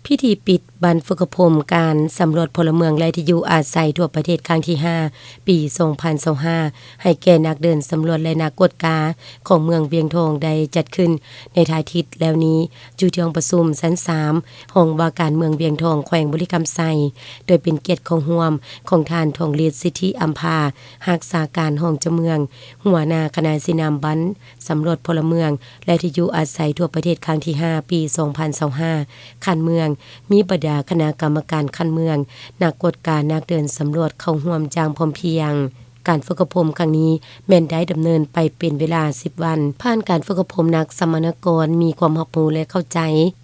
ພິທີປິດບັ້ນຝຶກອົບຮົມການສຳຫຼວດພົນລະເມືອງ ແລະ ທີ່ຢູ່ອາໄສທົ່ວປະເທດຄັ້ງທີຫ້າ ປີສອງພັນຊາວຫ້າ ໃຫ້ແກ່ນັກເດີນສຳຫຼວດ ແລະ ນັກກວດກາຂອງເມືອງວຽງທອງ ໄດ້ຈັດຂຶ້ນໃນທ້າຍທິດແລ້ວນີ້ ຢູ່ທີ່ຫ້ອງປະຊຸມຊັ້ນສາມ ຫ້ອງວ່າການເມືອງວຽງທອງ ແຂວງບໍລິຄຳໄຊ ໂດຍເປັນກຽດເຂົ້າຮ່ວມຂອງທ່ານ ທອງລິດ ສິດທິອຳພາ ຮັກສາການຮອງເຈົ້າເມືອງ, ຫົວໜ້າຄະນະຊີ້ນຳບັ້ນສຳຫຼວດພົນລະເມືອງ ແລະ ທີ່ຢູ່ອາໄສທົ່ວປະເທດຄັ້ງທີຫ້າ ປີສອງພັນຊາວຫ້າ ຂັ້ນເມືອງ, ມີບັນດາຄະນະກຳມະການຂັ້ນເມືອງ, ນັກກວດກາ, ນັກເດີນສຳຫຼວດເຂົ້າຮ່ວມຢ່າງພ້ອມພຽງ. ການຝຶກອົບຮົມຄັ້ງນີ້ແມ່ນໄດ້ດຳເນີນໄປເປັນເວລາສິບວັນ. ຜ່ານການຝຶກອົບຮົມ, ນັກສຳມະນາກອນມີຄວາມຮັບຮູ້ ແລະ ເຂົ້າໃຈ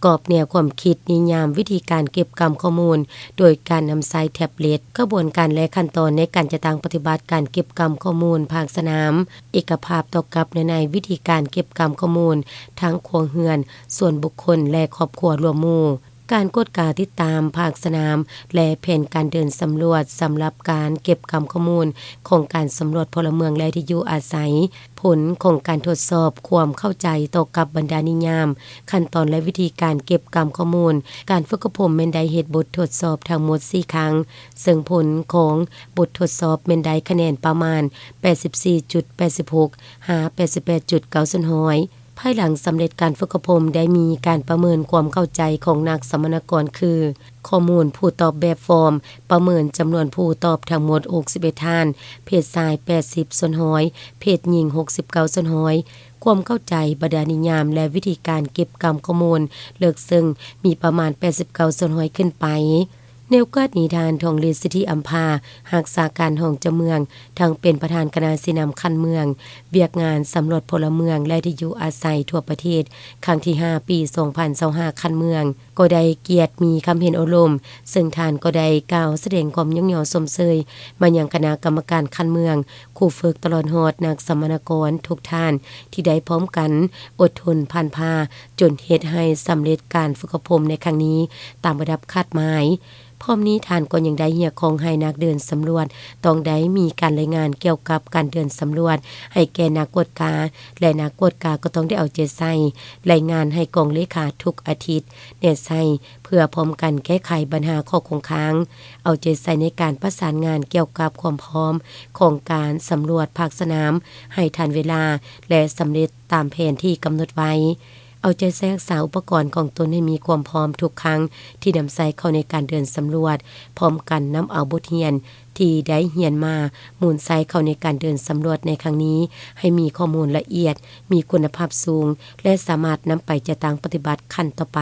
ກອບແນວຄວາມຄິດ, ນິຍາມ, ວິທີການເກັບກຳຂໍ້ມູນໂດຍການນຳໃຊ້ແທັບເລັດ, ຂະບວນການ ແລະ ຂັ້ນຕອນໃນການຈັດຕັ້ງປະຕິບັດການເກັບກຳຂໍ້ມູນພາກສະໜາມ, ເອກະພາບຕໍ່ກັບເນື້ອໃນວິທີການເກັບກຳຂໍ້ມູນທາງຄົວເຮືອນ, ສ່ວນບຸກຄົນ ແລະ ຄອບຄົວລວມໝູ່. ການກວດກາຕິດຕາມພາກສະໜາມ ແລະ ແຜນການເດີນສຳຫຼວດສຳລັບການເກັບກຳຂໍ້ມູນຂອງການສຳຫຼວດພົນລະເມືອງ ແລະ ທີ່ຢູ່ອາໄສ, ຜົນຂອງການທົດສອບຄວາມເຂົ້າໃຈຕໍ່ກັບບັນດານິຍາມ, ຂັ້ນຕອນ ແລະ ວິທີການເກັບກຳຂໍ້ມູນ. ການຝຶກອົບຮົມແມ່ນໄດ້ເຮັດບົດທົດສອບທັງໝົດສີ່ຄັ້ງ, ເຊິ່ງຜົນຂອງບົດທົດສອບແມ່ນໄດ້ຄະແນນປະມານແປດສິບສີ່ຈຸດແປດສິບຫົກ ຫາ ແປດສິບແປດຈຸດເກົ້າສ່ວນຮ້ອຍ. ພາຍຫຼັງສຳເລັດການຝຶກອົບຮົມ ໄດ້ມີການປະເມີນຄວາມເຂົ້າໃຈຂອງນັກສຳມະນາກອນ ຄື ຂໍ້ມູນຜູ້ຕອບແບບຟອມ, ປະເມີນຈຳນວນຜູ້ຕອບທັງໝົດຫົກສິບເອັດທ່ານ, ເພດຊາຍແປດສິບສ່ວນຮ້ອຍ, ເພດຍິງຫົກສິບເກົ້າສ່ວນຮ້ອຍ, ຄວາມເຂົ້າໃຈບັນດານິຍາມ ແລະ ວິທີການເກັບກຳຂໍ້ມູນເລິກເຊິ່ງມີປະມານແປດສິບເກົ້າສ່ວນຮ້ອຍຂຶ້ນໄປ. ໃນໂອກາດນີ້, ທ່ານ ທອງລິດ ສິດທິອຳພາ ຮັກສາການຮອງເຈົ້າເມືອງ, ທັງເປັນປະທານຄະນະຊີ້ນຳຂັ້ນເມືອງ, ວຽກງານສຳຫຼວດພົນລະເມືອງ ແລະ ທີ່ຢູ່ອາໄສທົ່ວປະເທດ ຄັ້ງທີຫ້າ ປີສອງພັນຊາວຫ້າ ຂັ້ນເມືອງ, ກໍໄດ້ກຽດມີຄຳເຫັນໂອ້ລົມ, ເຊິ່ງທ່ານກໍໄດ້ກ່າວສະແດງຄວາມຍ້ອງຍໍຊົມເຊີຍມາຍັງຄະນະກຳມະການຂັ້ນເມືອງ, ຄູຝຶກ ຕະຫຼອດຮອດນັກສຳມະນາກອນທຸກທ່ານ ທີ່ໄດ້ພ້ອມກັນອົດທົນຜ່ານຜ່າ ຈົນເຮັດໃຫ້ສຳເລັດການຝຶກອົບຮົມໃນຄັ້ງນີ້ຕາມລະດັບຄາດໝາຍ. ພ້ອມນີ້ທ່ານກໍຍັງໄດ້ຮຽກຮ້ອງໃຫ້ນັກເດີນສຳຫຼວດຕ້ອງໄດ້ມີການລາຍງານກ່ຽວກັບການເດີນສຳຫຼວດໃຫ້ແກ່ນັກກວດກາ ແລະ ນັກກວດກາກໍຕ້ອງໄດ້ເອົາໃຈໃສ່ລາຍງານໃຫ້ກອງເລຂາທຸກອາທິດແນໃສ່ ເພື່ອພ້ອມກັນແກ້ໄຂບັນຫາຂໍ້ຄົງຄ້າງ, ເອົາໃຈໃສ່ໃນການປະສານງານກ່ຽວກັບຄວາມພ້ອມຂອງການສຳຫຼວດພາກສະໜາມໃຫ້ທັນເວລາ ແລະ ສຳເລັດຕາມແຜນທີ່ກຳນົດໄວ້. ເອົາໃຈໃສ່ຮັກສາອຸປະກອນຂອງຕົນໃຫ້ມີຄວາມພ້ອມທຸກຄັ້ງທີ່ນຳໃຊ້ເຂົ້າໃນການເດີນສຳຫຼວດ, ພ້ອມກັນນຳເອົາບົດຮຽນທີ່ໄດ້ຮຽນມາໝູນໃສ່ເຂົ້າໃນການເດີນສຳຫຼວດໃນຄັ້ງນີ້ ໃຫ້ມີຂໍ້ມູນລະອຽດ, ມີຄຸນນະພາບສູງ ແລະ ສາມາດນຳໄປຈັດຕັ້ງປະຕິບັດຂັ້ນຕໍ່ໄປ.